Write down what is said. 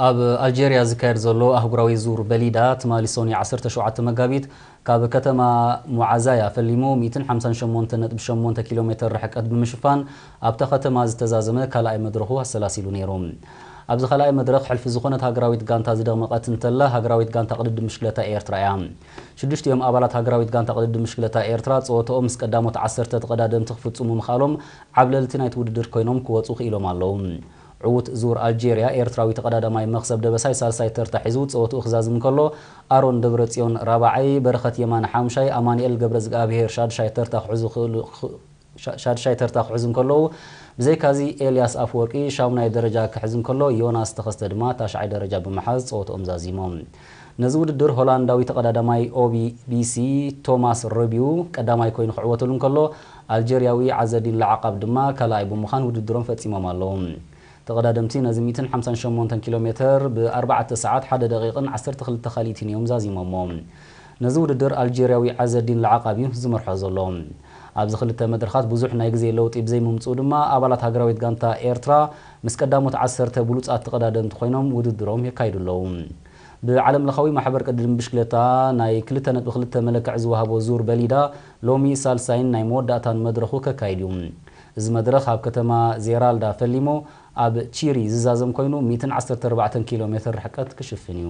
ኣብ ኣልጀርያ ዝካየድ ዘሎ ኣህጉራዊ ዙር በሊዳ ትማሊ ሶኒ ዓሰርተ ሸውዓተ መጋቢት ካብ ከተማ ሙዓዛያ ፈሊሙ ሚእትን ሓምሳን ሸሞንተን ነጥቢ ሸሞንተ ኪሎ ሜትር ርሕቀት ብምሽፋን ኣብታ ከተማ ዝተዛዘመ ካልኣይ መድረኹ ኣሰላሲሉ ነይሩ። ኣብዚ ካልኣይ መድረኽ ሕልፊ ዝኾነት ሃገራዊት ጋንታ ዝደመቐት እንተላ፣ ሃገራዊት ጋንታ ቅድድም ብሽክለታ ኤርትራ እያ። ሽዱሽቲኦም ኣባላት ሃገራዊት ጋንታ ቅድድም ብሽክለታ ኤርትራ ጸወትኦም ምስ ቀዳሞት ዓሰርተ ተቐዳደምቲ ክፍጽሙ ምኽኣሎም ዓብለልቲ ናይቲ ውድድር ኮይኖም ክወጹ ክኢሎም ኣለዉ። ዕዉት ዙር ኣልጄርያ ኤርትራዊ ተቐዳዳማይ መኽሰብ ደበሳይ ሳልሳይ ተርታ ሒዙ ጸወትኡ ክዛዝም ከሎ፣ ኣሮን ደብረጽዮን ራብዓይ፣ በረኸት የማነ ሓሙሻይ፣ ኣማኑኤል ገብረዝግኣብሄር ሻድሻይ ተርታ ክሕዙ ክእሉ- ሻ- ሻድሻይ ተርታ ክሕዙ እንከለዉ፣ ብዘይካዚ ኤልያስ ኣፍወርቂ ሻሙናይ ደረጃ ክሕዝ እንከሎ፣ ዮናስ ተኸስተ ድማ ታሽዓይ ደረጃ ብምሓዝ ጸወትኦም ዛዚሞም። ነዚ ውድድር ሆላንዳዊ ተቐዳዳማይ ኦቢ ቢሲ ቶማስ ሮቢው ቀዳማይ ኮይኑ ክዕወተሉ እንከሎ፣ ኣልጀርያዊ ዓዘዲን ለዓቃብ ድማ ካልኣይ ብምዃን ውድድሮም ፈጺሞም ኣለዉ። ተቐዳደምቲ ነዚ ሚእትን ሓምሳን ሸሞንተን ኪሎ ሜትር ብኣርባዕተ ሰዓት ሓደ ደቂቕን ዓሰርተ ክልተ ካልኢትን እዮም ዛዚሞሞ። ነዚ ውድድር ኣልጀርያዊ ዓዘዲን ለዓቃብ እዩ ዝመርሖ ዘሎ። ኣብዚ ክልተ መድረኻት ብዙሕ ናይ ግዜ ለውጢ ብዘይምምፅኡ ድማ ኣባላት ሃገራዊት ጋንታ ኤርትራ ምስ ቀዳሞት ዓሰርተ ብሉፃት ተቐዳደምቲ ኮይኖም ውድድሮም የካይዱ ኣለዉ። ብዓለም ለኻዊ ማሕበር ቅድድም ብሽክለታ ናይ ክልተ ነጥቢ ክልተ መለክዒ ዝወሃቦ ዙር በሊዳ ሎሚ ሳልሳይን ናይ መወዳእታን መድረኹ ከካይድ እዩ። እዚ መድረኽ ኣብ ከተማ ዜራልዳ ፈሊሙ ኣብ ቺሪ ዝዛዘም ኮይኑ ሚእትን ዓሰርተ ኣርባዕተን ኪሎ ሜትር ርሕቀት ክሽፍን እዩ።